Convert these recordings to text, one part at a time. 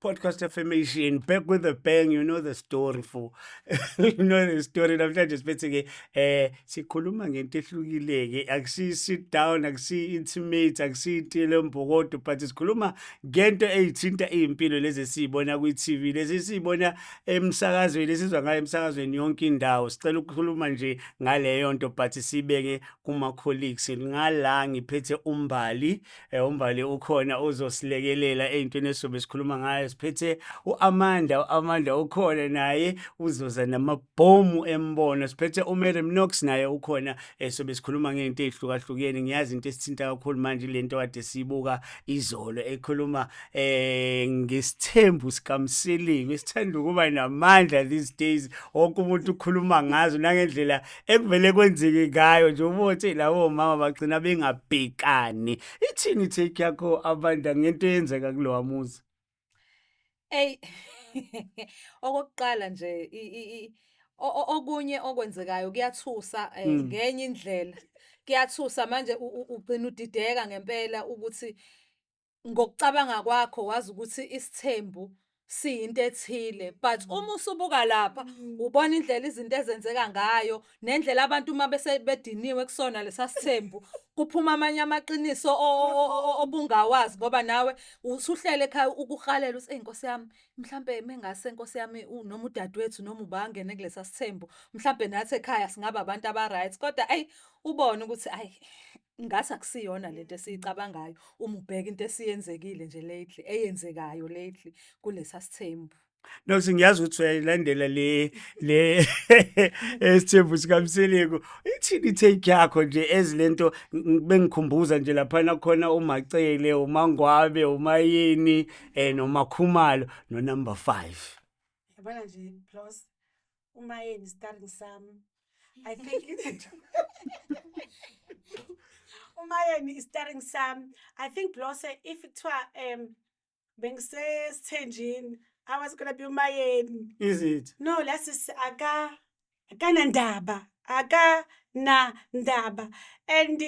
Podcast Affirmation, back with a bang. You know the story for you know the story. Namhlanje siphethe ke sikhuluma ngento ehlukile ke, akusi sit down, akusi intimate, akusi intilo embokodo, but sikhuluma ngento eyithinta impilo lezi esizibona kwi TV, lezi esizibona emsakazweni, esizwa ngayo emsakazweni yonke indawo. Sicela ukukhuluma nje ngaleyo nto, but sibeke kuma colleagues. Ngala ngiphethe uMbali, uMbali ukhona, uzosilekelela ey'ntweni esizobe sikhuluma ngayo. Siphethe u-Amanda, u-Amanda ukhona naye, uzoza namabhomu embono. Siphethe uMary Knox, naye ukhona, sobe sikhuluma ngey'nto ey'hlukahlukene. Ngiyazi into esithinta kakhulu manje lento kade siyibuka izolo ekhuluma ngesithembu sikaMseleku, esithanda ukuba namandla these days. Wonke umuntu ukhuluma ngazo nangendlela ekuvele kwenzeke ngayo nje, ubothi labo mama bagcina bengabhekani. Ithini take yakho, Amanda, ngento eyenzeka kulowa muzi? Ey, okokuqala nje okunye okwenzekayo kuyathusa ngenye indlela. Kuyathusa manje, ugcina udideka ngempela ukuthi ngokucabanga kwakho wazi ukuthi isithembu siyinto ethile, but uma usubuka lapha ubona indlela izinto ezenzeka ngayo nendlela abantu uma bese bediniwe kusona lesa sithembu, kuphuma amanye amaqiniso obungawazi, ngoba nawe usuhlele ekhaya ukuhalela ukuthi, "Eyi Nkosi yami, mhlambe mengase Nkosi yami noma udadewethu noma ubangene kulesa sithembu, mhlambe nathi ekhaya singaba abantu aba-right." Kodwa eyi, ubone ukuthi ayi, ngathi akusiyona lento esiyicabangayo uma ubheka into esiyenzekile nje lately, eyenzekayo lately kulesa sithembu. No, ngiyazi ukuthi uyayilandela le esithembu sikaMseleku. Ithini take yakho nje ezilento? Bengikhumbuza nje laphana khona uMacele, uMangwabe, uMayeni, noMakhumalo no number 5. Yabona nje, plus uMayeni starring Sam. I think uMayeni is starring Sam. I think Blose, if kuthiwa bengisesithenjini, I was gonna be uMayeni. Is it? No, lasi akanandaba, akanandaba, and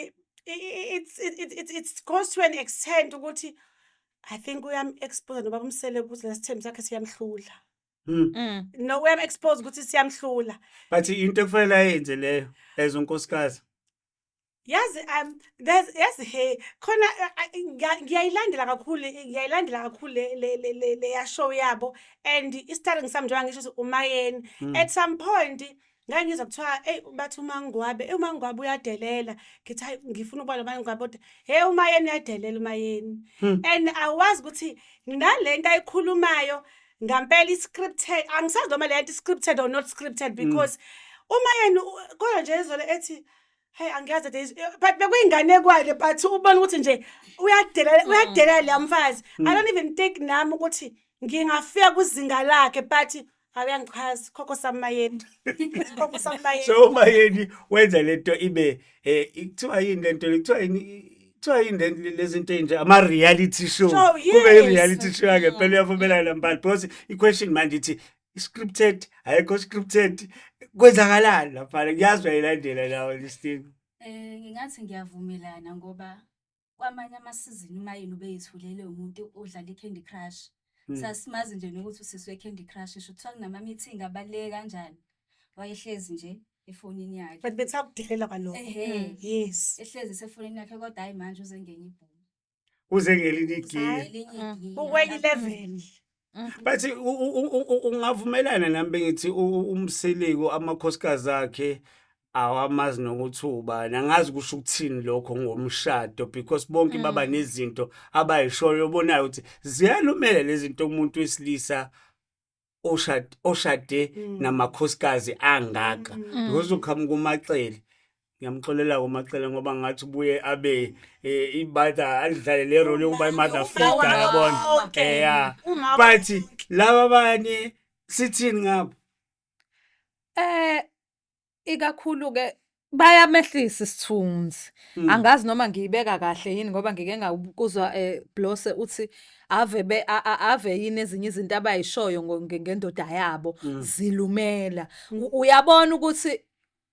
it goes to an extent ukuthi I think uyam-expose nobaba uMseleku ukuthi lesithembu sakhe siyamhlula. No, uyam-expose ukuthi siyamhlula. But into ekufanele ayenze leyo as unkosikazi. Yazi, there's, yazi, he khona ngiyayilandela kakhulu le ya show yabo, and i-starring Sam, njengoba ngisho ukuthi uMayeni, at some point ngangizwa kuthiwa, hey, bathi uMangwabe, hey, uMangwabe uyadelela. Ngithi, hayi, ngifuna ukuba noMangwabe, kodwa hey, uMayeni uyadelela uMayeni. And awazi ukuthi nalento ayikhulumayo ngampela i-scripted. Angisazi noma le nto i-scripted or not scripted, because uMayeni kodwa nje izolo ethi, hey, angiyazi but bekuyinganekwane, but ubona ukuthi nje uyadelela, uyadelela leya mfazi. I don't even think nami ukuthi ngingafika kwizinga lakhe, but akuyangichaza khokho samayeni, khokho samayeni. So uMayeni wenza lento ibe kuthiwa yini lento le? Kuthiwa yini, kuthiwa yini lezi zinto ey'nje ama reality show? Show, Kube yes. i-reality show yangempela. Uyavumelana, Mbali? Because i-question manje ithi scripted, ayikho scripted, kwenzakalani lapha? Ngiyazi uyayilandela nawe this thing. Ngingathi ngiyavumelana, ngoba kwamanye amasizini uMayeni ubeyithulele umuntu odlala i-Candy Crush. Sasimazi nje nokuthi usisi we-Candy Crush, ngisho kuthiwa kunama-meeting abaluleke kanjani. Wayehlezi nje efonini yakhe. But bethakudelela kwalokho. Ehhe. Yes. Ehlezi esefonini yakhe, kodwa hayi, manje uze ngenye ibhunu. Uze ngelinye igiya. Ngelinye igiya. Ukwenye level. But ungavumelana nami bengithi uMseleku amakhosikazi akhe awamazi nokuthi ubani. Angazi kusho ukuthini lokho ngomshado, because bonke baba nezinto abayishoyo, obonayo ukuthi ziyalumela lezi zinto umuntu wesilisa oshade namakhosikazi angaka, because uqhamuka uMacele. Ngiyamxolela kuMacele ngoba ngathi ubuye abe i-mother, adlale le role yokuba i-mother figure, yabona. Wonke. Yeah. Umama. But laba abanye sithini ngabo? Ikakhulu ke bayamehlisa isithunzi. Angazi noma ngiyibeka kahle yini, ngoba ngike ngakuzwa Blose uthi ave be ave yini ezinye izinto abayishoyo ngendoda yabo zilumela. Uyabona ukuthi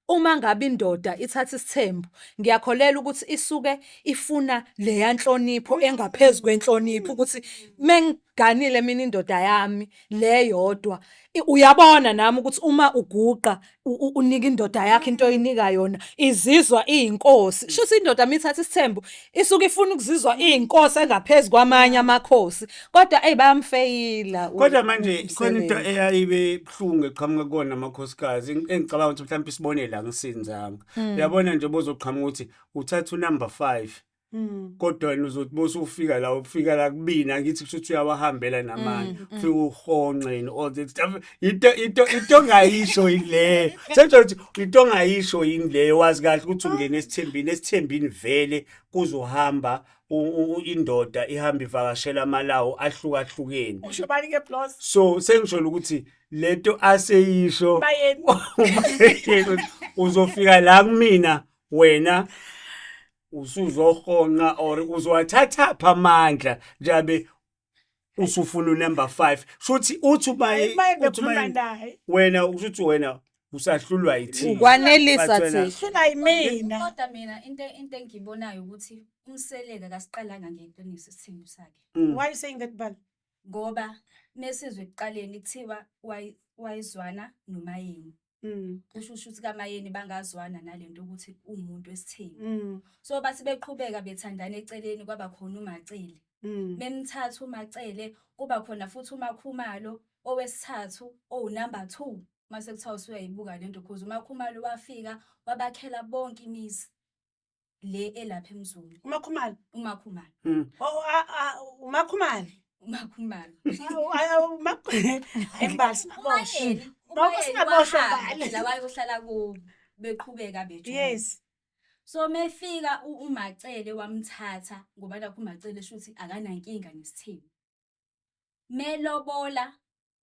uma ngabe indoda ithatha isithembu, ngiyakholelwa ukuthi isuke ifuna leya nhlonipho engaphezu kwenhlonipho, ukuthi Ngiyiganile mina indoda yami le yodwa. Uyabona nami ukuthi uma uguqa unika indoda yakho into oyinika yona, izizwa iyinkosi. Shuthi indoda uma ithatha isithembu isuke ifuna ukuzizwa iyinkosi engaphezu kwamanye amakhosi. Kodwa eyi bayamfeyila. Kodwa manje khona into uMseleku. eyayibe buhlungu eqhamuka kuwona amakhosikazi engicabanga ukuthi mhlawumbe isibonela angisinzanga. Uyabona nje bozoqhamuka ukuthi uthatha unumber 5 kodwa wena uzothi bosufika la ufika la kubina ngithi kusho ukuthi uyawahambela namanye ufike uhonqe and all that stuff. Into ongayisho yileyo, sentsho ukuthi into ongayisho yini leyo, wazi kahle ukuthi ungena esithembini vele kuzohamba indoda ihamba ivakashela amalawo ahlukahlukene. Usho bani ke, Blos? So sengisho ukuthi lento aseyisho Bayeni. Umayeni, uzofika la kumina wena usuzohonqa or uzowathatha pha amandla njabe usufuna unumber 5, shuthi uthi umaye Maye uthi bekhuluma umaye naye. wena ushuthi wena usahlulwa yithini. Ukwanelisa But wena- thina. Hlula yimina. Kodwa mina into engiyibonayo ukuthi uMseleku akasiqalanga ngeqiniso isithembu sakhe. Why you saying that, Bal? Ngoba mesizwe ekuqaleni kuthiwa wayezwana noMayeni. Kusho ukuthi kaMayeni bangazwana nalento ukuthi uwumuntu wesithembu. So bathi beqhubeka bethandana eceleni kwaba khona uMacele. Memthatha uMacele kuba khona futhi uMakhumalo owesithathu owunumber 2. Mase kuthiwa usuyayibuka lento cause uMakhumalo wafika wabakhela bonke imizi le elapha eMzumbe. UMakhumalo. UMakhumalo. Oh, uMakhumalo. UMakhumalo. Awu, hayi Mbali, singaboshwa. uMayeni Bonke uMayeni singaboshwa, wahamba Mbali. phela wayohlala kubo beqhubeka bejola. So mefika uMacele wamthatha ngoba nakho uMacele shuthi akanankinga nesithembu. Melobola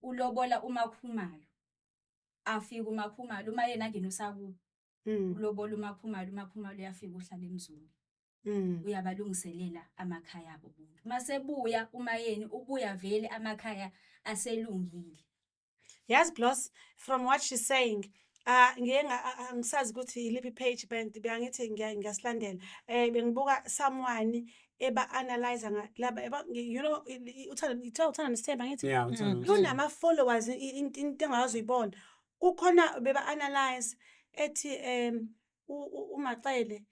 ulobola uMakhumalo. Afika uMakhumalo uMayeni angene usakubo. Ulobola uMakhumalo, uMakhumalo uyafika uhlala eMzumbe. Uyabalungiselela amakhaya abo bonke. Masebuya uMayeni ubuya vele amakhaya aselungile. Yazi Blos, from what she's saying, ngiye angisazi ukuthi iliphi page but bengithi ngiyasilandela. Bengibuka someone eba analyze laba eba uthanda ithiwa uthanda nesithembu angithi? Yeah, uthanda nesithembu. Lunama followers into engazi uyibona. Kukhona beba analyze ethi uMacele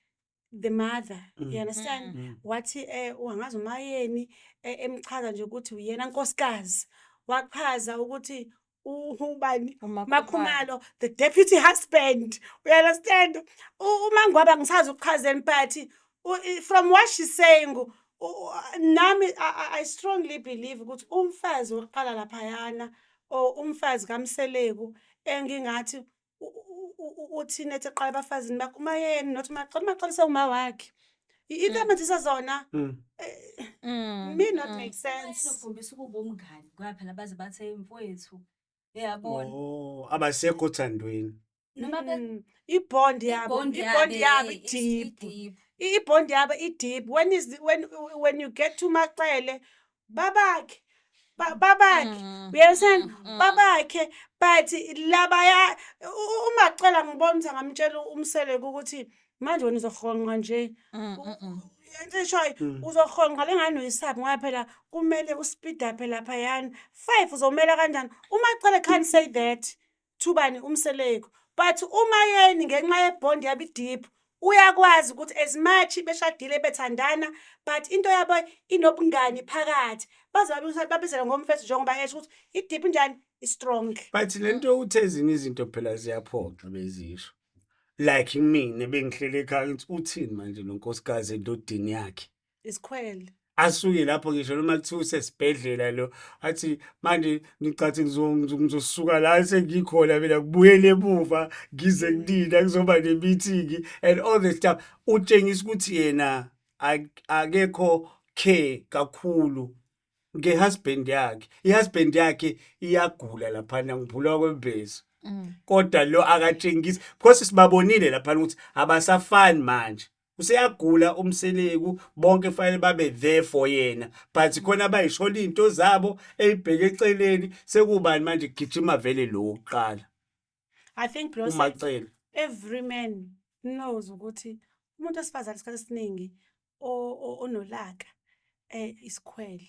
the mother, you understand? Wathi wangazi uMayeni emchaza nje ukuthi uyena nkosikazi. Wachaza ukuthi ubani uMakhumalo. Makhumalo the deputy husband, you understand? UMangwabe angisazi ukuchazeni but from what she's saying nami I strongly believe ukuthi umfazi wokuqala laphayana or umfazi kaMseleku engingathi uthini ethi eqala ebafazini bakhe uMayeni not uMacele. UMacele sewuma wakhe. Into amenzisa zona may not make sense. Ukhombisa ukuba umngani ngoba phela baze bathe mfowethu uyabona. Oh, abasekho othandweni. Noma I-bond yabo, i-bond i-bond yabo yabo, i-deep. I-deep. I-bond yabo i-deep. When is the, when you get to Macele, babakhe babakhe you understand? Babakhe but labaya uMacele ngibona ukuthi angamtshela uMseleku ukuthi manje wena uzohonqa nje. Into eshoyo uzohonqa lengane uyisabi ngoba phela kumele uspeed up laphayana. 5 uzomela kanjani? UMacele can't say that to bani uMseleku. But uMayeni ngenxa yebond yabo i-deep uyakwazi ukuthi as much beshadile bethandana but into yabo inobungani phakathi. Baze babizele ngomfethu njengoba esho ukuthi i-deep njani i-strong. But lento yokuthi ezinye izinto phela ziyaphoxa bezisho. Like mina bengihlele ekhaya ngithi uthini manje lo nkosikazi endodeni yakhe? Isikhwele. Asuke lapho ngisho noma kuthiwa usesibhedlela lo athi manje ngicathi ngizosuka la sengikhona mina ngibuyele emuva ngize kunina kuzoba ne-meeting and all the stuff. Utshengisa ukuthi yena akekho care kakhulu nge-husband yakhe. I-husband yakhe iyagula laphana ngibhulwa kwembezo. Kodwa lo akatshengisi because sibabonile laphana ukuthi abasafani manje. Useyagula uMseleku bonke fanele babe there for yena but khona abayishola izinto zabo eyibheke eceleni sekubani manje kugijima vele lo wokuqala I think Bros, uMacele. every man knows ukuthi umuntu wesifazane isikhathi esiningi onolaka isikhwele.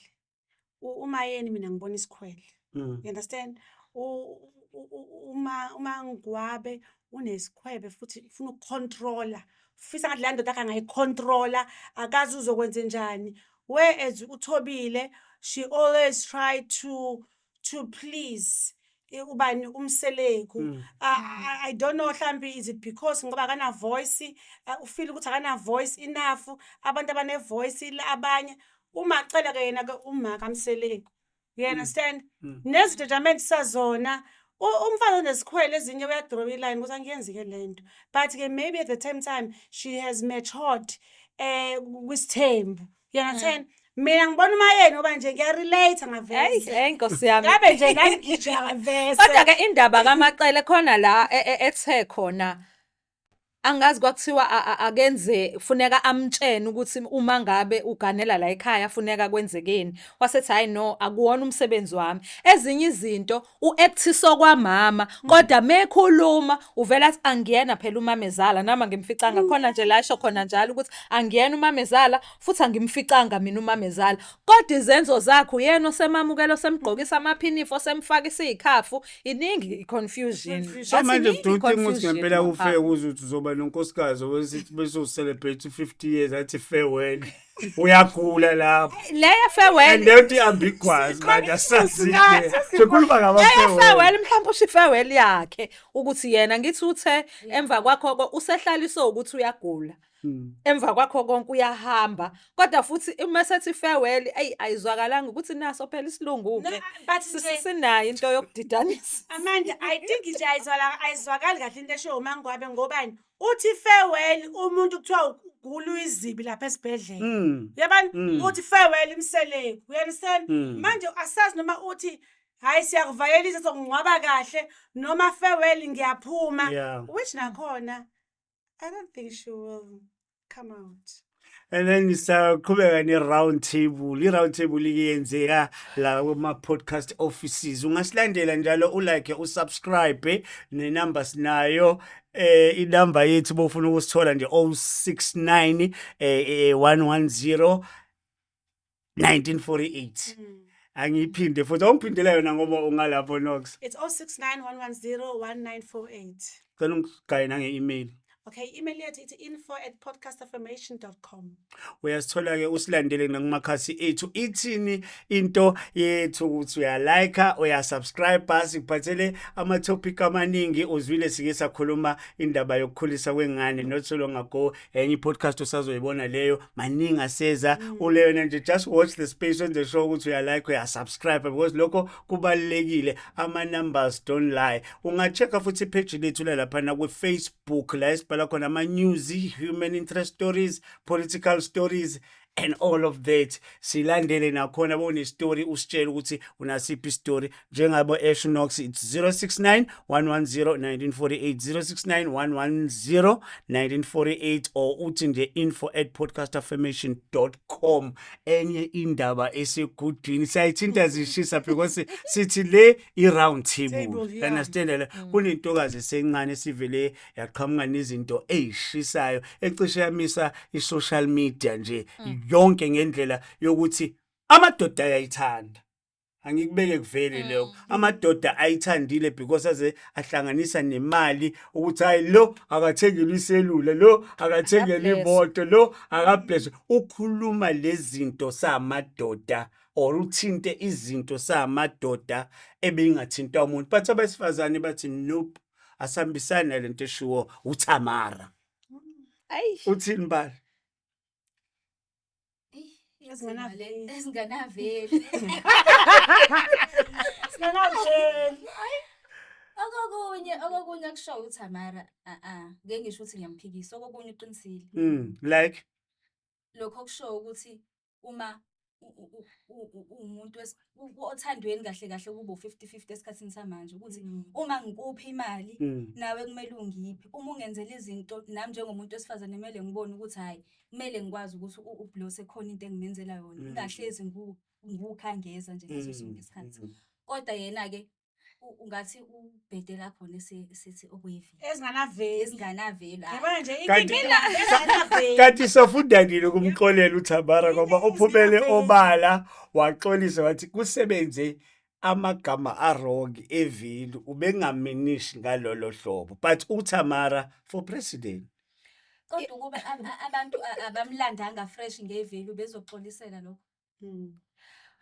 uMayeni mina ngibona isikhwele. You understand? Uma Ngwabe unesikhwebe futhi ufuna ukucontrola. Ufisa ngathi la ndoda yakhe angayicontrola, akazi uzokwenze njani. Whereas uThobile, she always try to please ubani, uMseleku. I don't know, mhlambi is it because ngoba akana voice, ufeel ukuthi akana voice enough, abantu abane voice abanye. Uma cela ke yena ke uma kaMseleku. You understand? Nezinto nje amenzisa zona, umfana onesikhwele ezinye uyadraw iline ukuthi angiyenzi-ke lento. But ke maybe at the same time she has matured kwisithembu. You understand? Mina ngibona uMayeni ngoba nje ngiyarelate Hey, ngavese. Hey Nkosi yami. Ngabe nje nami ngijaka vese. Kodwa ke indaba kaMacele khona la ethe khona, angazi kwakuthiwa akenze funeka amtshene ukuthi uma ngabe uganela la ekhaya funeka kwenzekeni. Wasethi, "Hayi no, akuwona umsebenzi wami." Ezinye izinto u-actisa kwamama, kodwa mekhuluma uvela athi angiyena phela umamezala, nami angimficanga khona nje la, esho khona njalo ukuthi angiyena umamezala futhi angimficanga mina umamezala. Kodwa izenzo zakhe, uyena osemamukela, osemgqokisa amaphinifa, osemfakisa iy'khafu, iningi i-confusion. So Bathi manje iningi do you think ukuthi i-confusion ngempela lapha. Ufike ukuthi uzoba nonkosikazi owesithi bese ucelebrate 50 years, athi farewell, uyagula lapho? Leyo farewell. And leyo nto i-ambiguous manje, asazi ke sikhuluma ngama Leyo farewell. Farewell mhlawumbe usho i-farewell yakhe ukuthi yena, ngithi uthe emva kwakho usehlaliswe ukuthi uyagula. Emva kwakho konke uyahamba, kodwa futhi uma sethi farewell, eyi, ayizwakalanga ukuthi naso phela isilungu-ke. No, but nje Sinayo into yokudidanisa. Amanda, I think nje ayizwakali kahle into eshiwo uMangwabe, ngobani? Uthi farewell umuntu kuthiwa ugula, uyizibi lapha esibhedlela. Uyabona? Uthi farewell iMseleku. You understand? Manje asazi noma uthi hayi, siyakuvalelisa, sokungcwaba kahle, noma farewell ngiyaphuma. Which nakhona I don't think she will come out. And then sisaqhubeka ne-round table. I-round table iyenzeka la kuma-podcast offices. Ungasilandela njalo, ulike, usubscribe, nenamba sinayo, inamba yethu bofuna ukusithola nje, 069 110 1948. Angiyiphinde futhi, awungiphindela yona ngoba ungalapho, Nox. It's 069 110 1948. Cela ungigaye nange-email. Okay, email yethu ithi info@podcastaffirmation.com. Uyasithola-ke, usilandele nakumakhasi ethu. Ithini into yethu ukuthi uyalike, uyasubscribe, sikuphathele ama-topic amaningi. Uzwile, sike sakhuluma indaba yokukhulisa kwengane not so long ago, enye i-podcast osazoyibona leyo. Maningi aseza uleyona nje, just watch the space, wenze sure ukuthi uyalike, uyasubscribe, because lokho kubalulekile, ama-numbers don't lie. Unga-check-a futhi ipage lethu lalaphana kwi-Facebook, la esibhala khona ama-news, human interest stories, political stories and all of that. Silandele nakhona, bone-story usitshele ukuthi unasiphi istory njengabo Ashnox. It's 069 110 1948, 069 110 1948, or uthi nje info@podcastaffirmation.com. Enye indaba esegudwini siyayithinta zishisa because sithi le i-round table. Table, yeah. Understand la kunentokazi esencane esivele yaqhamuka nezinto eyishisayo, ecishe yamisa i-social media nje yonke, ngendlela yokuthi amadoda ayayithanda. Angikubeke kuvele lokho, amadoda ayithandile because aze ahlanganisa nemali ukuthi hayi, lo akathengelwe iselula, lo akathengelwe Akablesswe. imoto, lo akablesswe. Ukhuluma lezi zinto samadoda or uthinte izinto samadoda ebeyingathintwa umuntu, but abesifazane bathi nope, asihambisani nalento eshiwo uThamara. Ayi. Uthini bani? Ezinganaveli. Ezinganaveli. Singanaveli. Okokunye akushoyo uThamara, a ngeke ngisho ukuthi ngiyamphikisa, okokunye uqinisile. Like Lokho okushoyo ukuthi uma uwumuntu othandweni, kahle kahle kube u-50-50 esikhathini samanje, ukuthi uma ngikupha imali, nawe kumele ungiphe. Uma ungenzela izinto, nami njengomuntu wesifazane kumele ngibone ukuthi hhayi, kumele ngikwazi ukuthi uBlose khona into engimenzela yona. Ngingahlezi ngukhangeza nje ngaso sonke isikhathi. Kodwa yena-ke Ungathi ubhedela khona sithi okuyivili. Ezinganaveli. Ezinganaveli. Hhayi. Yabona nje Kanti- inkinga ezinganaveli. Kanti sofunda nini ukumxolela uThamara ngoba uphumele obala waxolisa wathi kusebenze amagama a-wrong evili ubengaminishi ngalolo hlobo, but uThamara for president. Kodwa ukuba abantu abamlandanga fresh nge-value bezoxolisela lokho.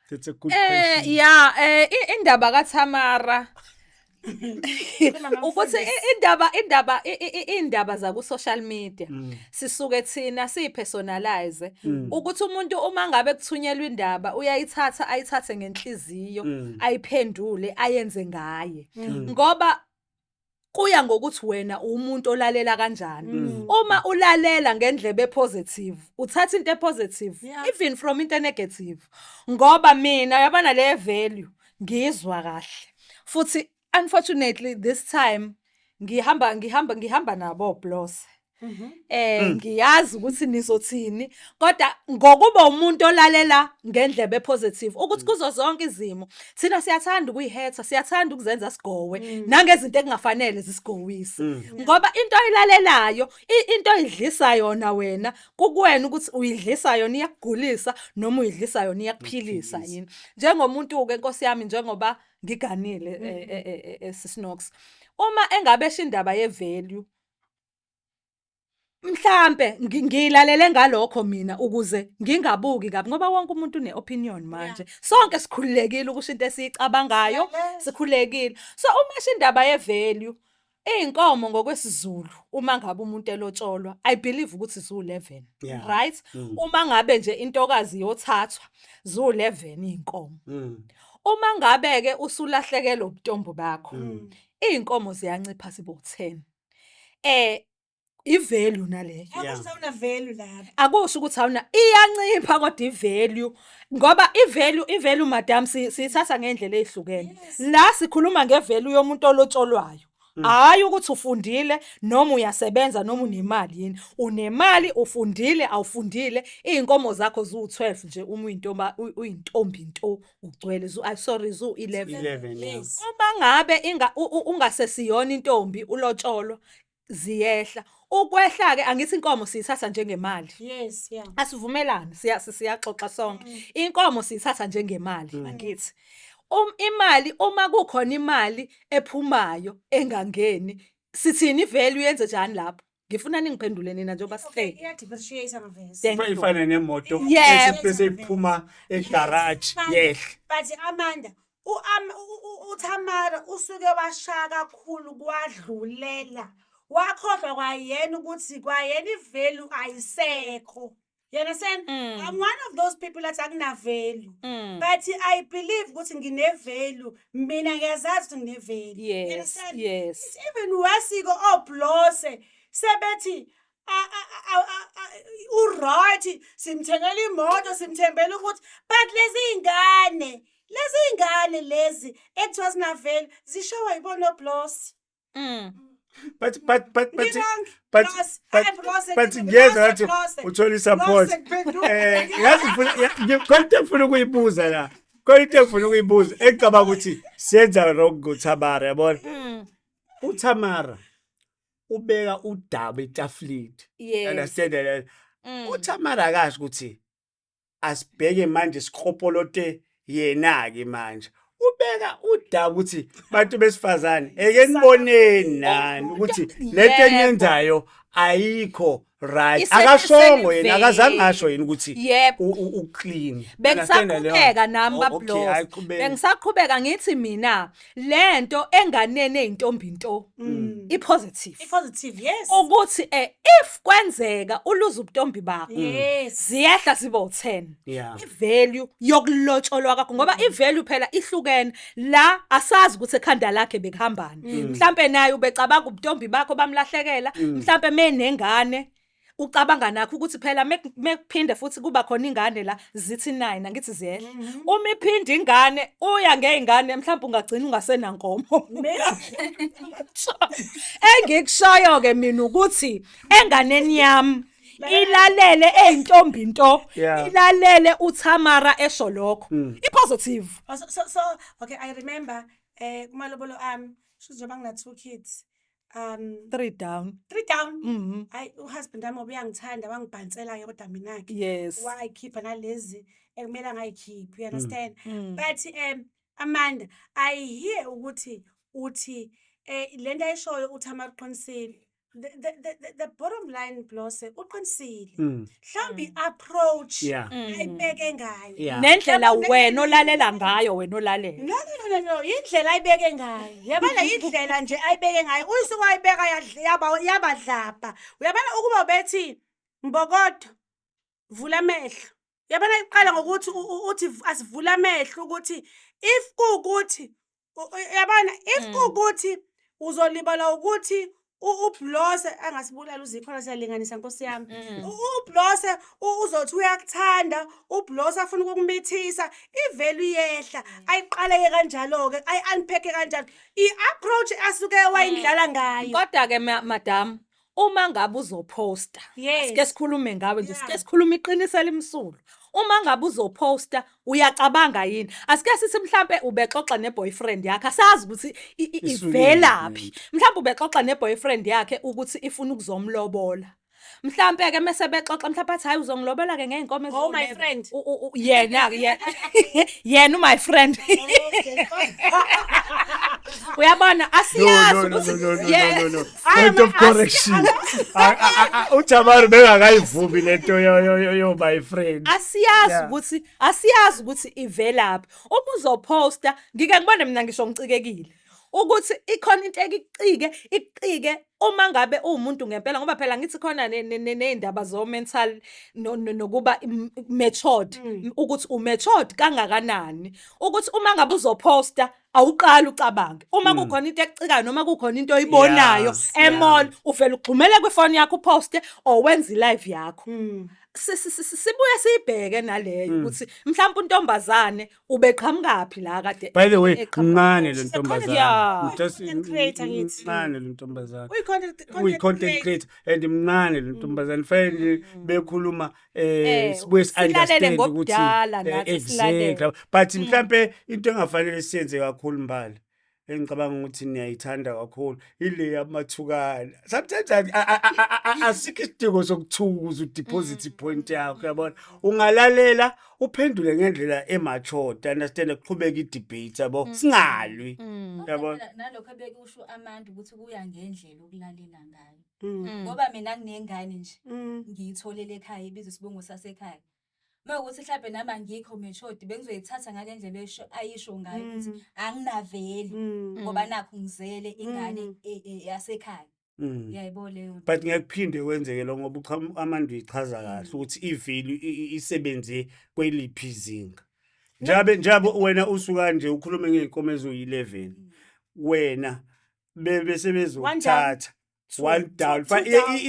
That's a good question. Ya, indaba kaThamara ukuthi indaba zaku social media sisuke thina siyipersonalize ukuthi umuntu uma ngabe kuthunyelwa indaba uyayithatha, ayithathe ngenhliziyo, ayiphendule, ayenze ngaye, ngoba kuya ngokuthi wena umuntu olalela kanjani. Uma ulalela ngendlebe positive, uthatha into positive even from into negative. Ngoba mina yabona le value ngiyizwa kahle, futhi unfortunately this time ngihamba nabo Blose. Ngiyazi ukuthi nizothini, kodwa ngokuba umuntu olalela ngendlebe positive ukuthi kuzo zonke izimo thina siyathanda ukuyihetha, siyathanda ukuzenza sigowe nangezinto ekungafanele zisigowise, ngoba into oyilalelayo, into oyidlisa yona wena, kukuwena ukuthi uyidlisa yona iyakugulisa noma uyidlisa yona iyakuphilisa yini. Njengomuntu ke, Nkosi yami, njengoba ngiganile, Sisinox, uma engabe esho indaba ye-value, mhlambe ngiyilalele ngalokho mina ukuze ngingabuki kabi, ngoba wonke umuntu une-opinion manje, sonke sikhululekile ukusho into esiyicabangayo. Siyalela. Sikhululekile. So uma esho indaba ye-value, iy'nkomo ngokwesiZulu uma ngabe umuntu elotsholwa, I believe ukuthi ziwu-11, right? Uma ngabe nje intokazi iyothathwa, ziwu-11 iy'nkomo. Uma ngabe-ke usulahlekelwe ubutombo bakho, iy'nkomo ziyancipha zibe u-10. I-value naleyo. Akusho ukuthi awuna value lapho. Akusho ukuthi awuna, iyancipha kodwa i-value, ngoba i-value madam siyithatha ngendlela ezihlukene. La sikhuluma nge-value yomuntu olotsholwayo. Hayi ukuthi ufundile noma uyasebenza noma unemali yini. Unemali, ufundile, awufundile, iy'nkomo zakho ziwu-12 nje uma uyintombi nto ugcwele, sorry, ziwu-11. 11, yeah. Uma ngabe ungasesiyona intombi ulotsholwa, ziyehla. Ukwehla-ke angithi inkomo siyithatha njengemali. Yes, yeah. Asivumelane, siyaxoxa sonke. Inkomo siyithatha njengemali, angithi. Imali, uma kukhona imali ephumayo engangeni, sithini i-value yenze njani lapho? Ngifuna ningiphendule nina njengoba Okay, sihleli. iya-depreciate mavesi. Thank you. Ifana nemoto bese iphuma egarage yehla. But Amanda, uThamara usuke washaya kakhulu kwadlulela. Wakhohlwa kwayena ukuthi kwayena i-value ayisekho. You understand? I'm one of those people that akuna value. But I believe ukuthi ngine value. Mina ngiyazazi ukuthi ngine value. You understand? Yes. It's even worse ko oBlose sebethi u-right, simthengela imoto, simthembela ukuthi, but lezi ingane lezi ekuthiwa zina value zishawa yibona oBlose. But Ngibonge. Blose, hayi Blose, but Blose, ngiyezwa ngathi Blose. uthola i-support. Blose, kuphendula. Yazi ngifuna khona into engifuna ukuyibuza la. Khona into engifuna ukuyibuza engicabanga ukuthi siyenza wrong ngoThamara, yabona. uThamara ubeka udaba etafuleni. Understand that? uThamara akasho ukuthi asibheke manje sikropolote yena ke manje. Ubeka udaba ukuthi bantu besifazane eke niboneni nani ukuthi lento eniyenzayo ayikho right. Akashongo yena, akazange asho yena ukuthi u-clean. Bengisaqhubeka nami, Oh, okay, baBlose. hayi, qhubeka. Bengisaqhubeka ngithi mina lento enganeni eyintombi nto i-positive. I-positive, yes. Ukuthi if kwenzeka uluze ubuntombi bakho, ziyehla zibe u-10. I-value yokulotsholwa kwakho, ngoba i-value phela ihlukene. La asazi ukuthi ekhanda lakhe bekuhambani. Mhlambe naye ubecabanga ubuntombi bakho bamlahlekela, mhlambe menengane ucabanga nakho ukuthi phela mekuphinde futhi kuba khona ingane la zithi 9, angithi ziyehla. Uma iphinde ingane uya ngeyingane mhlawumbe ungagcina ungasenankomo. Engikushoyo ke mina ukuthi enganeni yami ilalele eyintombi nto, ilalele uThamara esho lokho. I-positive. Oh, so, okay, I remember. Kumalobolo ami, shuthi njengoba ngina two kids. Three down. Three down. Hayi, uhusband wami ubuyangithanda, wangibhansela ke kodwa mina ke. Wayikhipha nalezi ekumele angayikhiphi, you understand? But Amanda, I hear ukuthi uthi lento ayishoyo uthi amaqinisile. The bottom line, Blose, uqinisile. Mhlawumbe approach ayibeke ngayo. Nendlela wena olalela ngayo, wena olalela. No, indlela ayibeke ngayo. Yabona, indlela nje ayibeke ngayo. Uyisuka wayibeka yaba yabadlapha. Uyabona, ukuba bethi mbokodo vula amehlo. Yabona, iqala ngokuthi uthi asivule amehlo ukuthi if kuwukuthi yabona, if kuwukuthi uzolibala ukuthi uBlose angasibulala uzikhona, siyalinganisa, nkosi yami. UBlose uzothi uyakuthanda, uBlose afuna ukukumithisa, ivalue iyehla. Ayiqaleke kanjalo ke, ayi-unpack kanjalo. I-approach asuke wayindlala ngayo. Kodwa ke madam, uma ngabe uzoposta, sike sikhulume ngawe nje, sike sikhulume iqiniso elimsulwa. Uma ngabe uzoposta, uyacabanga yini? Asike sithi mhlambe ubexoxa neboyfriend yakhe, asazi ukuthi Isuke ivelaphi. yini. Mhlambe ubexoxa neboyfriend yakhe ukuthi ifuna ukuzomlobola. Mhlambe ke mase bexoxa, mhlambe athi, "Hayi, uzongilobola ke ngey'nkomo Oh, my eziwu-11." friend. Yena yena my friend. Uyabona, No, asiyazi no, no, ukuthi no, no, no, no, no. Hayi, Point of correction. UJabari bengakayivumi lento yo my friend. Asiyazi ukuthi, asiyazi ukuthi ivelaphi. Uma uzoposta, ngike ngibone mina, ngisho ngicikekile ukuthi ikhona into ekucike ikucike uma ngabe uwumuntu ngempela, ngoba phela ngithi khona ney'ndaba zo-mental nokuba matured, ukuthi u-matured kangakanani, ukuthi uma ngabe uzoposta awuqali ucabange uma kukhona into ekucikayo noma kukhona into oyibonayo emall, uvela ugxumele kwifoni yakho, uposte or wenze i-live yakho. Sibuye siyibheke naleyo ukuthi mhlawumbe untombazane ubeqhamukaphi la kade By the way, eqhamuka mncane lo khona. ntombazane. Yeah. Just Content creator ngithi. mncane lo ntombazane. Uyi-content Uyi-content creator and mncane lo ntombazane. Fanele bekhuluma sibuye silalele si-understand ukuthi ngobudala nathi, silalele. Exactly. But mhlambe into engafanele siyenze kakhulu, mbali, engicabanga ukuthi niyayithanda kakhulu, ile yamathukana. Sometimes asikho isidingo sokuthuka ukuze udeposit ipoint yakho, yabona. Ungalalela, uphendule ngendlela emature, understand, kuqhubeka i-debate, yabo, singalwi, Kodwa yabona. phela nalokho ebekusho Amanda ukuthi kuya ngendlela okulalela ngayo. Ngoba mina nginengane nje, ngiyitholele ekhaya, ibizwa isibongo sasekhaya. Mawukuthi mhlambe nami angikho matured, bengizoyithatha ngale ndlela ayisho ngayo ukuthi anginaveli ngoba nakhu ngizele ingane yasekhaya. Uyayibona leyo nto? But ngeke kuphinde kwenzeke lo ngoba Amanda uyichaza kahle ukuthi ivalue isebenze kweliphi izinga. Njabe wena usuka nje ukhulume ngey'nkomo eziyi-11, wena bese bezokuthatha one down. Two down.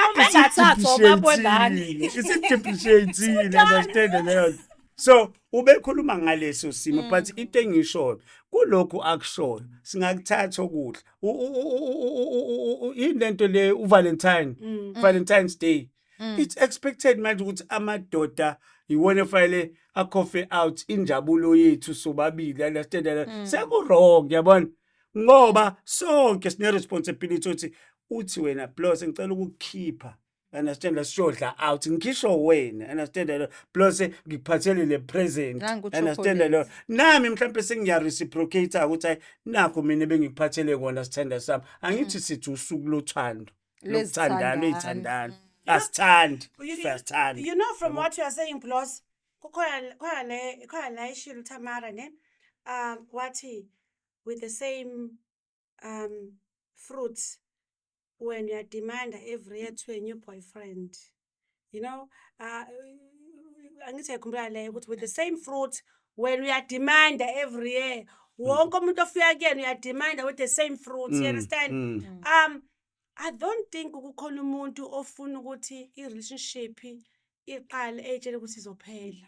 Uma engathathwa ubaba wengane. Isi-depreciate-ile, understand leyo nto. So ubekhuluma ngaleso simo, but into engishoyo kulokhu akushoyo, singakuthatha okuhle. Yini lento le, uValentine, Valentine's Day, it's expected manje ukuthi amadoda iwona efanele akhophe out injabulo yethu sobabili, understand? Seku-wrong, yabona, ngoba sonke sine responsibility ukuthi uthi wena plus ngicela ukukukhipha, understand, siyodla out, ngisho wena, understand, plus ngikuphathele le present. Nangu Understand? Chocolate. Lo nami mhlawumbe sengiya reciprocate ukuthi hayi, nakho mina bengikuphathele kona, sithanda sami. Angithi sithi usuku lothando, lokuthandana, Lwezithandani. ley'thandana, asithandi, siyasithanda. You know, from what you are saying, Blos, kukhona khona le khona la ishilo uTamara ne wathi with the same fruits when you are demand every year to a new boyfriend. Angithi uyayikhumbula leyo ukuthi with the same fruit when we are demand every year, wonke umuntu ofika kuyena uyademanda with the same fruit, you understand? I don't think kukhona umuntu ofuna ukuthi i-relationship iqale eyitshela ukuthi izophela.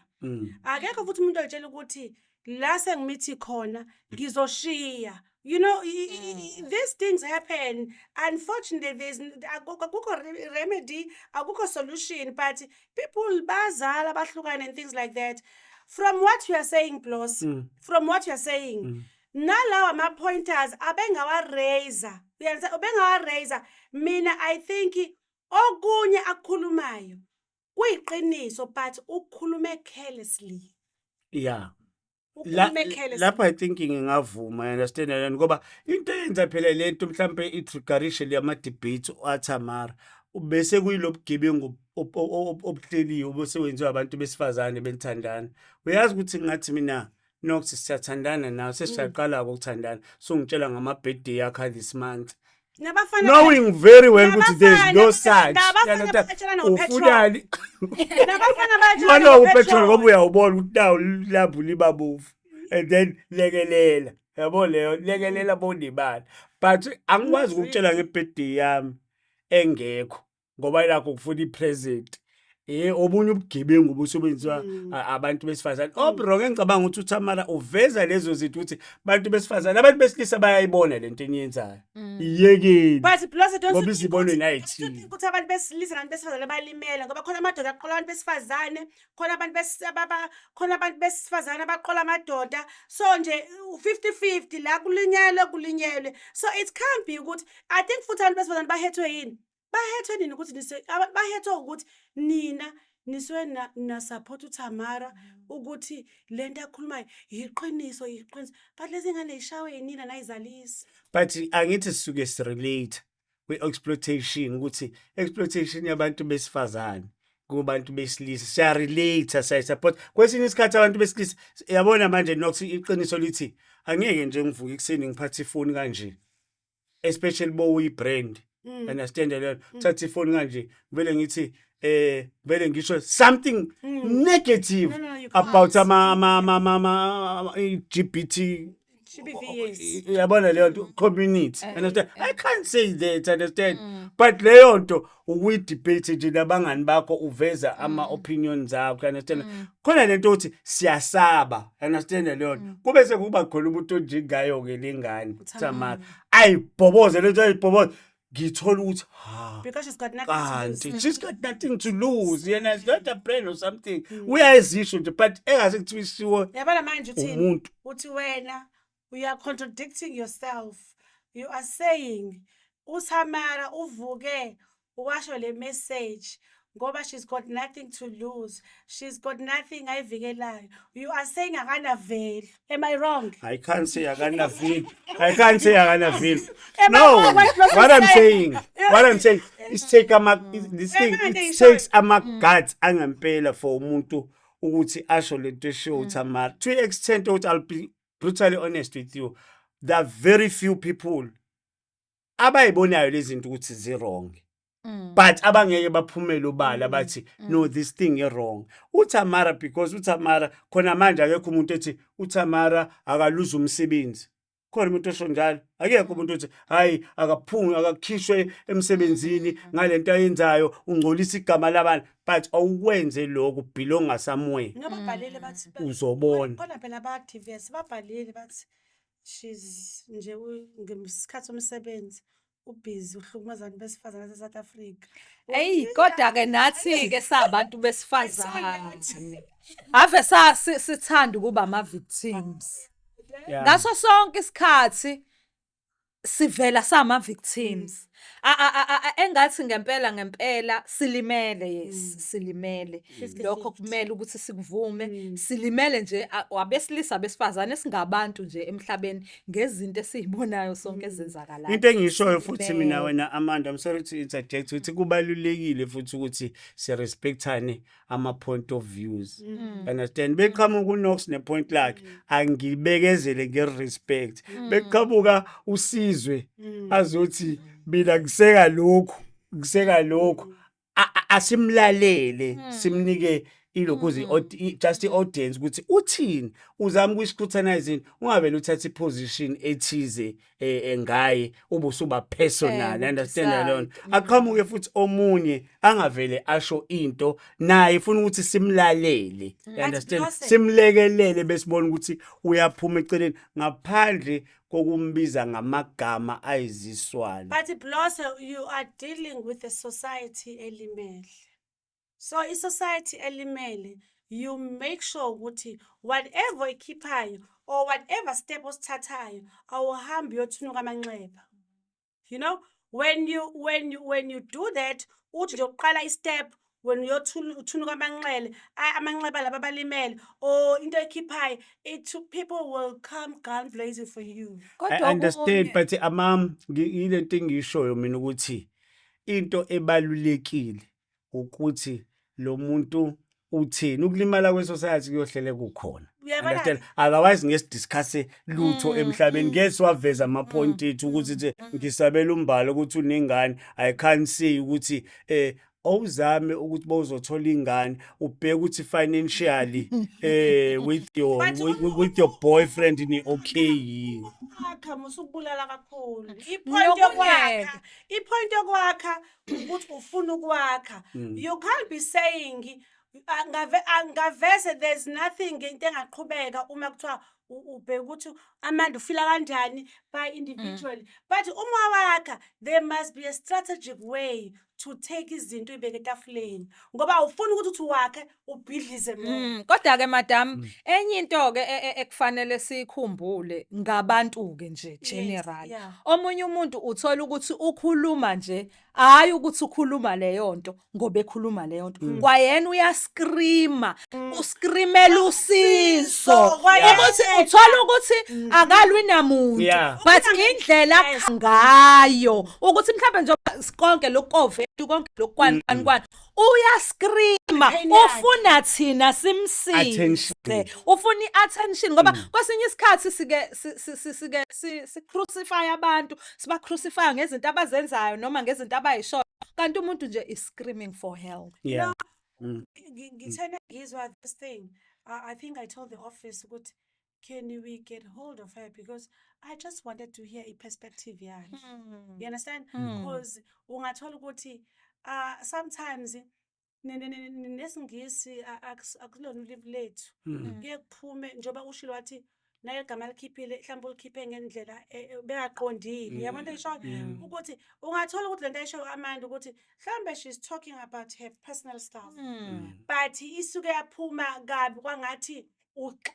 Akekho futhi umuntu oyitshela ukuthi la sengimithi khona ngizoshiya. These things happen. Unfortunately, there's akukho remedy, akukho solution, but people bazala bahlukane and things like that. From what you are saying, Blos, from what you are saying, Nalawa ama-pointers abengawa-raise, uyanisa, ubengawa-raise. Mina I think okunye akukhulumayo kuyiqiniso, but ukukhulume carelessly. Ukhulume carelessly. Lapho I think ngingavuma, you understand lento, ngoba into eyenza phela lento mhlambe i-triggerishe lama debates aThamara bese kuyilobugebengu obuhleliwe bese wenziwa abantu besifazane belithandana. Uyazi ukuthi ngathi mina Nox siyathandana nawe, sesiyaqala ukuthandana, so ngitshela ngama birthday yakho this month Nabafana knowing very well ukuthi there is no such. Nabafana You understand? batshelana ngo-petrol. Ufunani? Nabafana batshelana Manje upetrol ngo-petrol. ngoba uyawubona ukuthi nawu lambu liba bovu and then lekelela, yabo, leyo lekelela bonibala, but angikwazi ukukutshela nge-birthday yami engekho ngoba ilakho kufuna i-present, obunye ubugebengu busebenziwa abantu besifazane obu-wrong. Engicabanga ukuthi uThamara uveza lezo zinto ukuthi bantu besifazane, abantu besilisa bayayibona lento eniyenzayo, iyekeni. But plus, don't Ngoba you think izibonwe don't you nayithini. think ukuthi abantu besilisa nabantu besifazane balimele, ngoba khona amadoda aqola abantu besifazane, khona abantu besifazane abaqola amadoda? So nje 50-50 la, kulinyelwe kulinyelwe. So it can't be ukuthi, I think futhi abantu besifazane bahethwe yini, bahethwe nini ukuthi bahethwe ukuthi nina nisuke na-support uThamara ukuthi lento akhulumayo iqiniso, iqiniso, but lezi ngane yishawe yinina nayizalisa. But angithi sisuke sirelate kwi-exploitation, ukuthi exploitation yabantu besifazane kubantu besilisa, siya-relate, siyayi-support kwesinye isikhathi abantu besilisa, yabona. Manje Nox, iqiniso lithi angeke nje ngivuke ekuseni ngiphathe ifoni kanje, especially bo uyi-brand, understand leyo, thatha ifoni kanje, vele ngithi vele ngisho something negative No, you can't. about ama LGBT. GBV, yes. Uyabona leyo nto, community, understand? I can't say that, understand? But leyo nto ukuyi-debate nje nabangani bakho, uveza ama-opinions akho, understand? Khona lento ukuthi siyasaba, understand leyo nto, kube sekuba khona umuntu onjengayo-ke lengane Tamara, ayibhoboze lento, ayibhoboze, ngithola ukuthi ha Because she's got nothing to lose. Kanti she's got nothing to lose yena, is not a brand or something, uyayizisho nje, but engase kuthiwa ishiwo Yabona manje uthini? umuntu. Uthi wena you are contradicting yourself. You are saying uThamara uvuke washo le message ngoba she's got nothing to lose, she's got nothing ayivikelayo. You are saying akana-value. Am I wrong? I can't say akana-value. I can't say akana-value. Am I No, wrong? What was what you I'm saying? saying, what I'm saying, it take ama this thing, Yabona nje it ngisho- takes ama guts angempela for umuntu ukuthi asho lento eshiwo uThamara. To the extent ukuthi, I'll be brutally honest with you, there are very few people abayibonayo lezi zinto ukuthi zi-wrong, but abangeke baphumele ubala bathi no, this thing is wrong. uThamara, because uThamara khona manje akekho umuntu ethi uThamara akaluze umsebenzi. Khona umuntu osho njalo? Akekho umuntu othi hayi, akaphumi, akakhishwe emsebenzini ngalento ayenzayo, ungcolisa igama labantu, but awukwenze lokho, belong somewhere. Nobabhalile bathi Uzobona. Khona phela aba-activists babhalile bathi she's nje ngesikhathi somsebenzi ubhizi uhlukumeza abantu besifazane base-South Africa. Eyi, kodwa ke nathi ke sabantu besifazane ave sithanda ukuba ama-victims. Ngaso sonke isikhathi sivela sama victims. Engathi ngempela ngempela silimele, yes, silimele. Lokho kumele ukuthi sikuvume. Silimele nje abesilisa, abesifazane, singabantu nje emhlabeni ngezinto esizibonayo sonke ezenzakalayo. Into engishoyo futhi mina, Silimele. wena Amanda, I'm sorry to interject, ukuthi kubalulekile futhi ukuthi si-respectane ama point of views. Understand? Beqhamuka uNox ne-point lakhe, angibekezele nge-respect. Beqhamuka uSizwe azothi mina ngiseka lokhu, ngiseka lokhu. Asimlalele, simnike ilokhuze just i-audience ukuthi uthini, uzama ukuyi-scrutinize, ungavele uthathe i-position ethize ngaye ube usuba personal, understand leyo nto. Decide. Aqhamuke futhi omunye angavele asho into naye, ifuna ukuthi simlalele, you understand, simlekelele besibona ukuthi uyaphuma eceleni ngaphandle kokumbiza ngamagama ayiziswana. But Blose, you are dealing with a society elimele. So i-society elimele, you make sure ukuthi whatever ikhiphayo or whatever step osithathayo, awuhambi uyothunuka amanxeba. When you do that, uthi nje uqala i-step, when uyothunuka amanxele, amanxeba laba abalimele or into ekhiphayo, it people will come gun blazing for you. I Kodwa understand, okunye but amam, yilento engiyishoyo mina ukuthi into ebalulekile ukuthi lo muntu uthini. Ukulimala kwe-society kuyohlele kukhona. Uyabona? Understand? Otherwise ngeke sidiscuss lutho emhlabeni. Ngeke siwaveze ama-point ethu ukuthi nje ngisabela umbalo ukuthi unengane. I can't say ukuthi awuzame ukuthi bowuzothola ingane, ubheke ukuthi financially with your But with your boyfriend ni okay yini. Ukwakha musukubulala kakhulu. I-point Nokunye-ke. yokwakha, i-point yokwakha ukuthi ufuna ukwakha. You can't be saying angavese there's nothing, into engaqhubeka uma kuthiwa ubheka ukuthi Amanda ufila kanjani by individually, but uma wakha, there must be a strategic way to take izinto uyibeke etafuleni, ngoba awufuni ukuthi uthi wakhe ubhidlize more. Kodwa ke madam, enye into ke ekufanele siyikhumbule ngabantu ke nje general. Omunye umuntu uthola ukuthi ukhuluma nje, hayi ukuthi ukhuluma leyo nto ngoba ekhuluma leyo nto. Kwayena uyascreama, uscreamela usizo. Kwayena. Ukuthi uthola ukuthi akalwi namuntu. But indlela ngayo ukuthi mhlawumbe nje konke lokove, konke lokwani kwani kwani, uyascreama, Pain yakhe. ufuna thina simsize, Attention. ufuna i-attention, ngoba kwesinye isikhathi sike sike si-crucify abantu, siba crucify ngezinto abazenzayo noma ngezinto abayishoyo, kanti umuntu nje is screaming for help. Ngithena ngizwa this thing, I think I told the office ukuthi can we get hold of her, because I just wanted to hear i-perspective yakhe, you understand? Because ungathola ukuthi sometimes nesiNgisi akulona ulimi lethu, kuye kuphume njengoba ushilo wathi naye igama likhiphile, mhlawumbe ulikhiphe ngendlela bengaqondile, yabona into eshoyo, ukuthi ungathola ukuthi lento ayishoyo Amanda ukuthi mhlawumbe she's talking about her personal stuff, but isuke yaphuma kabi kwangathi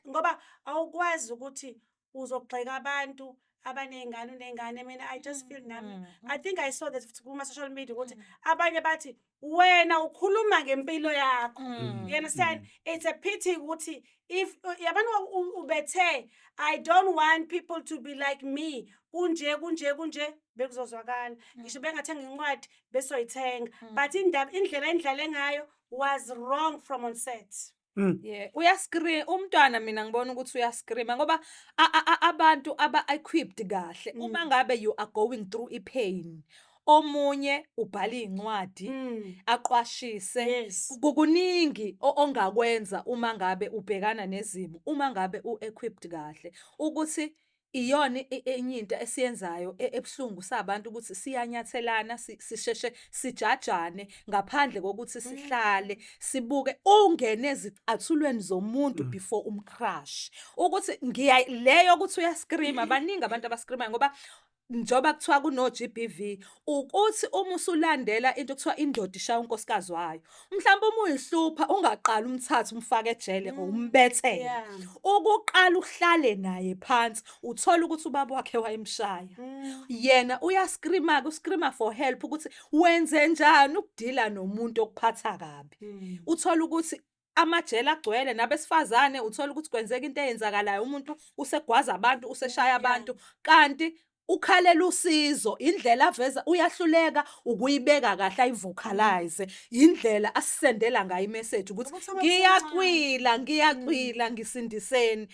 ngoba awukwazi ukuthi uzogxeka abantu abaney'ngane, uney'ngane. Mina I just feel nami, I think I saw that kuma-social media ukuthi abanye bathi wena ukhuluma ngempilo yakho, you understand? It's a pity ukuthi if yabona ubethe I don't want people to be like me, kunje kunje kunje, bekuzozwakala ngisho bengathenga incwadi besoyithenga, but indaba, indlela endlale ngayo was wrong from onset. Yeah, uyascream umntwana. Mina ngibona ukuthi uyascreama ngoba abantu aba-equipped kahle, uma ngabe you are going through i-pain, omunye ubhala iy'ncwadi, aqwashise. Kukuningi ongakwenza uma ngabe ubhekana nezimo, uma ngabe u-equipped kahle. Ukuthi iyona enye into esiyenzayo ebuhlungu sabantu ukuthi siyanyathelana, sisheshe sijajane ngaphandle kokuthi sihlale sibuke, ungene ezicathulweni zomuntu before umcrush. Ukuthi ngiya leyo ukuthi uyascreama, baningi abantu abascreamayo, ngoba njengoba kuthiwa kuno-GBV, ukuthi uma usulandela into ekuthiwa indoda ishaya unkosikazi wayo, mhlawumbe uma uyihlupha ungaqali umthathe umfake ejele or umbethele. Ukuqala uhlale naye phansi, uthole ukuthi ubaba wakhe wayemshaya. Yena uyascreama-ke, uscreama for help ukuthi wenzenjani ukudila nomuntu okuphatha kabi. Uthole ukuthi amajele agcwele nabesifazane, uthola ukuthi kwenzeka into eyenzakalayo, umuntu usegwaza abantu, useshaya abantu, kanti ukhalela usizo. Indlela aveza uyahluleka ukuyibeka kahle, ayivocalize, indlela asisendela ngayo imessage ukuthi Ukuthi uma ngiyacwila, ngiyacwila, ngisindiseni.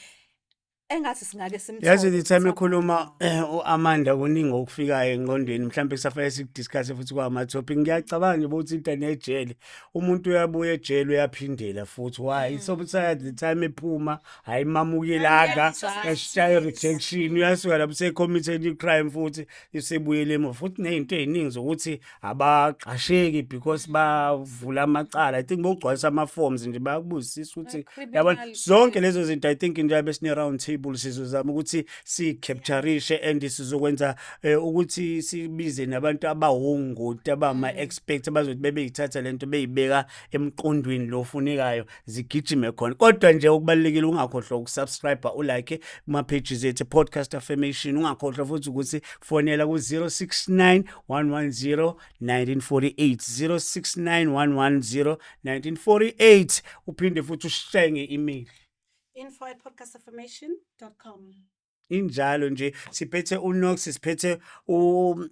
Engathi singake simthole. Yazi, the time ekhuluma u-Amanda, kuningi okufikayo engqondweni, mhlawumbe kusafanele sikudiscuss futhi kwama-topic. Ngiyacabanga nje ukuthi into nejele, umuntu uyabuya ejele, uyaphindela futhi. Why so the time ephuma ayimamukelanga, yashaya rejection, uyasuka lapho use-committed i-crime futhi, isebuyele emuva futhi, ney'nto ey'ningi zokuthi abaqasheki because bavula amacala. I think bogcwalisa ama-forms nje, bayakubuzisisa ukuthi yabona Criminal zonke lezo zinto. I think nje besine round table. table sizozama ukuthi si-capturishe and sizokwenza ukuthi sibize nabantu abawongoti, abama-expert, abazothi bebeyithatha lento beyibeka emqondweni lo ofunekayo, zigijime khona. Kodwa nje okubalulekile, ungakhohlwa ukusubscribe, ulike kuma-pages ethu Podcast Affirmation. Ungakhohlwa futhi ukuthi fonela ku-069 110 1948, 069 110 1948. Uphinde futhi usishaye nge-email, info@podcastaffirmation.com. Injalo nje, siphethe uNox, siphethe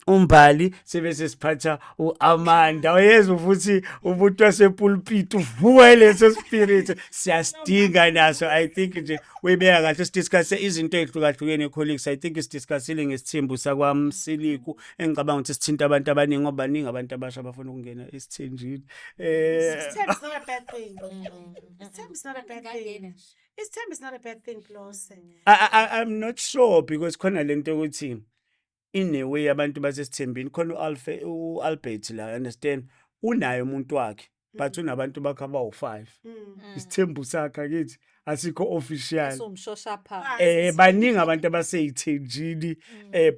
uMbali, sibe sesiphatha uAmanda. Uyezwa futhi umuntu wasepulpit uvuka leso spirit, siyasidinga naso. I think nje uyibeka kahle, sidiscuss izinto ezihlukahlukene, colleagues. I think sidiscussile ngesithembu sakwaMsiliku, engicabanga ukuthi sithinta abantu abaningi, ngoba baningi abantu abasha abafuna ukungena esithenjini. Isithembu is not a bad thing. Isithembu is not a bad thing. Ngangena nje. Isithembu is not a bad thing, Blose. I'm not sure because khona lento ukuthi in a way abantu basesithembini khona u-Albert la, understand, unaye umuntu wakhe, but unabantu bakhe abawu-5. Isithembu sakhe akithi asikho official. Esumshoshapha. Ah, Baningi abantu abaseyithenjini,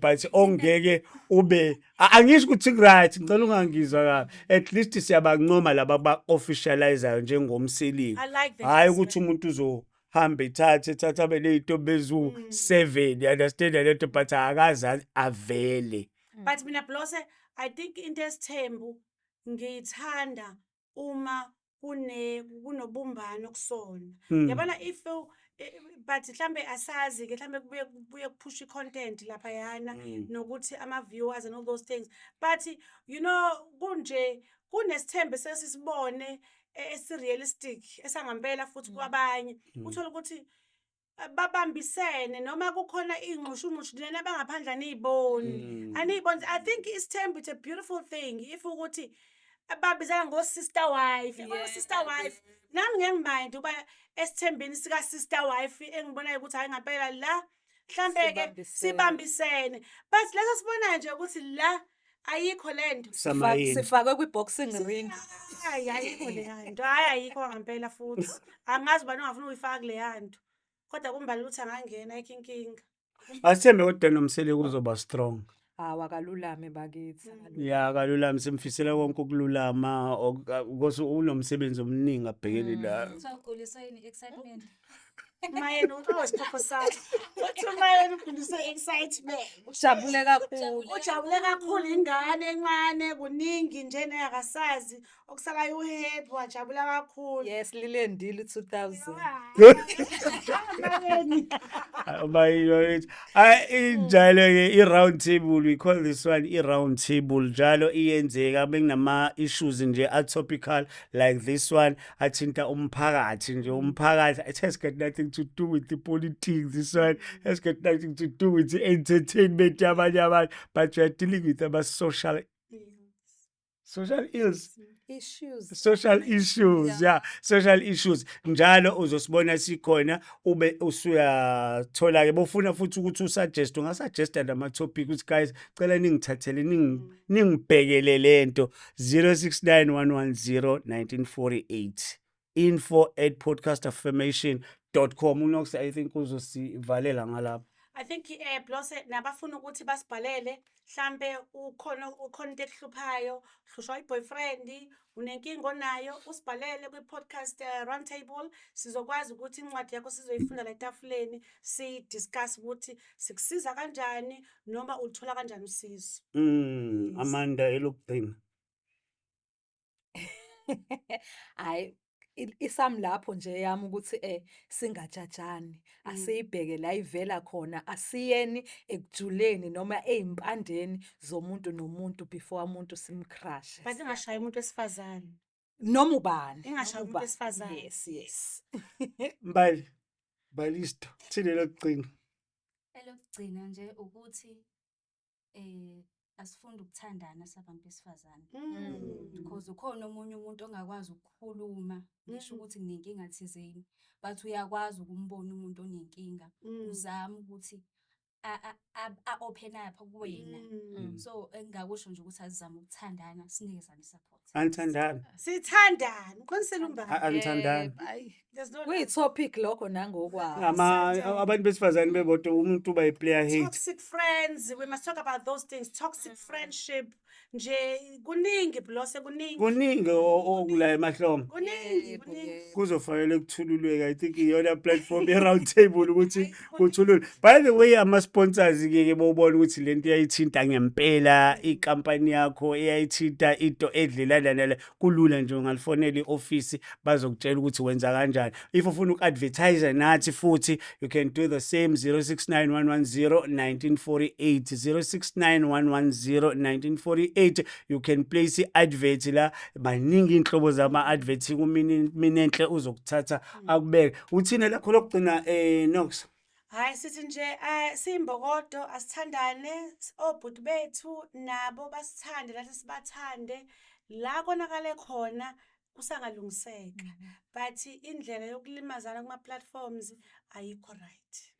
but ongeke ube angisho ukuthi right, ngicela ungangizwa kabi. At least siyabancoma laba ba officializayo njengoMsiliku. I like that. Hayi ukuthi umuntu uzohamba ethathe ethathe abe ney'ntombi eziwu-7, you understand lento, but akaze avele. But mina, Blose, I think into esithembu ngiyithanda uma kunobumbano kusona. Yabona if but mhlambe asazi ke, mhlambe kubuye kuphusha i-content laphayana nokuthi ama-viewers and all those things, but kunje kunesithembu sesisibone esi-realistic, esangampela futhi kwabanye. Uthola ukuthi babambisene noma kukhona iy'nxushunxushu lena abangaphandle aniyiboni. Aniyiboni. I think isithembu, it's a beautiful thing if ukuthi babizana ngo-sister wife, yabona, sister wife. Nami ngeke ngimind uba esithembini sika-sister wife engibonayo ukuthi hhayi ngampela la mhlambe-ke Sibambisene. sibambisene, but leso sibonayo nje ukuthi la ayikho lento. Samayini. Sifakwe kwi-boxing ring. Hayi, ayikho leya nto, hhayi, ayikho ngampela futhi. Angazi ubani ongafuna ukuyifaka kuleya nto, kodwa kumbali ukuthi angangena, ayikho inkinga. Asithembe kodwa noMseleku uzoba strong. Hawu, akalulame bakithi, akalulame. Ya, akalulame, simfisela konke ukululama because unomsebenzi omningi abhekene nawo. Kuthiwa uguliswa yini? Excitement. Mayena usiphopho sakho uthi umayena uguliswe excitement. Ujabule kakhulu. Ujabule kakhulu, ingane encane, kuningi nje naye akasazi okusalayo, uhappy, wajabula kakhulu. Yes, lilendile u-2000. Mayeni. Bayini, hayi, injalo-ke i-round table. We call this one i-round table. Njalo iyenzeka bekunama issues nje atopical like this one, athinta umphakathi nje, umphakathi. It has got nothing to do with the politics. This one has got nothing to do with the entertainment yabanye abantu, but we are dealing with ama-social social ills, Issues. Social issues, yeah, social issues. Njalo uzosibona sikhona, ube usuyathola ke bofuna futhi ukuthi usuggest, ungasuggesta nama topic ukuthi guys, cela ningithathele, ningibhekele lento. 069110 1948, info@podcastaffirmation.com. uNox, I think uzosivalela ngalapho. I think Blose, nabafuna ukuthi basibhalele, mhlambe ukhona into ekuhluphayo, uhlushwa i-boyfriend, unenkinga onayo, usibhalele kwi-podcast round table, sizokwazi ukuthi incwadi yakho sizoyifunda la etafuleni, si-discuss ukuthi sikusiza kanjani noma uluthola kanjani usizo. Amanda, elokugcina. Hhayi, isami lapho nje yami ukuthi singajajani, asiyibheke la ivela khona, asiyeni ekujuleni noma ey'mpandeni zomuntu nomuntu before umuntu simcrushe. But ingashayi umuntu wesifazane. Noma ubani. Ingashayi Noma umuntu ubani. wesifazane. Yes. Mbali, Balisto, thini elokugcina? Elokugcina nje ukuthi asifunde ukuthandana sabantu besifazane. Because ukhona omunye umuntu ongakwazi ukukhuluma ngisho ukuthi nginenkinga thizeni, but uyakwazi ukumbona umuntu onenkinga, uzame ukuthi a-open up kuwena. So engingakusho nje ukuthi asizame ukuthandana, sinikezane i-support. Anithandani? Sithandane, uqinisile uMbali. Anithandani? Yebo, ayi. There's no love. Kuyi-topic lokho nangokwawo. Ama abantu besifazane bebodwa, umuntu uba i-player hate. Toxic friends, we must talk about those things. Toxic friendship nje, kuningi, Blose, kuningi. Kuningi okula emahlombe. Kuningi. Yebo, Kuningi. yebo. Kuzofanele kuthululweke. I think iyona platform ye-round table ukuthi kuthululwe. By the way, ama-sponsors ke bowubona ukuthi lento iyayithinta ngempela ikampani yakho, iyayithinta into edlelana nale, kulula nje, ungalifonela i-ofisi, bazokutshela ukuthi wenza kanjani. If ufuna uku-advertise nathi futhi, you can do the same, 069 110 1948, 069 110 1948. You can place i-advert la. Baningi iy'nhlobo zama-advert. Kuminenhle uzokuthatha akubeke. Uthini lakho lokugcina, Nox? Hayi, sithi nje siyimbokodo, asithandane, obhuti bethu nabo basithande, nathi sibathande. La konakale khona kusangalungiseka, but indlela yokulimazana kuma-platforms ayikho right.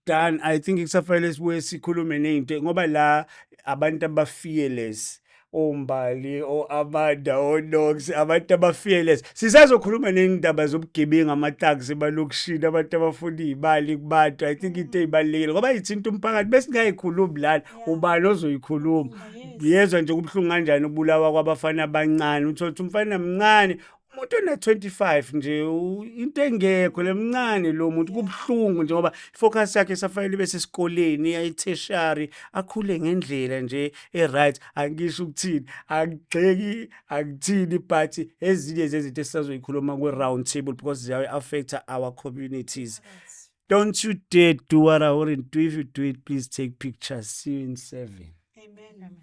Done. I think kusafanele sibuye sikhulume ney'nto, ngoba la abantu aba-fearless, oMbali, o-Amanda, o-Nox, abantu aba-fearless. Sisazokhuluma ney'ndaba zobugebengu, ama-thugs emalokishini, abantu abafuna iy'mali kubantu. I think into ey'balulekile ngoba y'thinta umphakathi, besingayikhulumi lana, ubani ozoyikhuluma? Yezwa nje kubuhlungu kanjani ukubulawa kwabafana abancane. Uthole ukuthi umfana mncane, umuntu ona-25 nje, into engekho lemncane lo muntu. Kubuhlungu nje ngoba i-focus yakhe isafanele ibe sesikoleni, i-tertiary, akhule ngendlela nje e-right. Angisho ukuthini, angigxeki, angithini, but ezinye zezinto esisazoyikhuluma kwi-round table because ziyayi-affect-a our communities. Don't you dare do what I wouldn't do. If you do it, please take pictures. See you in 7. Amen.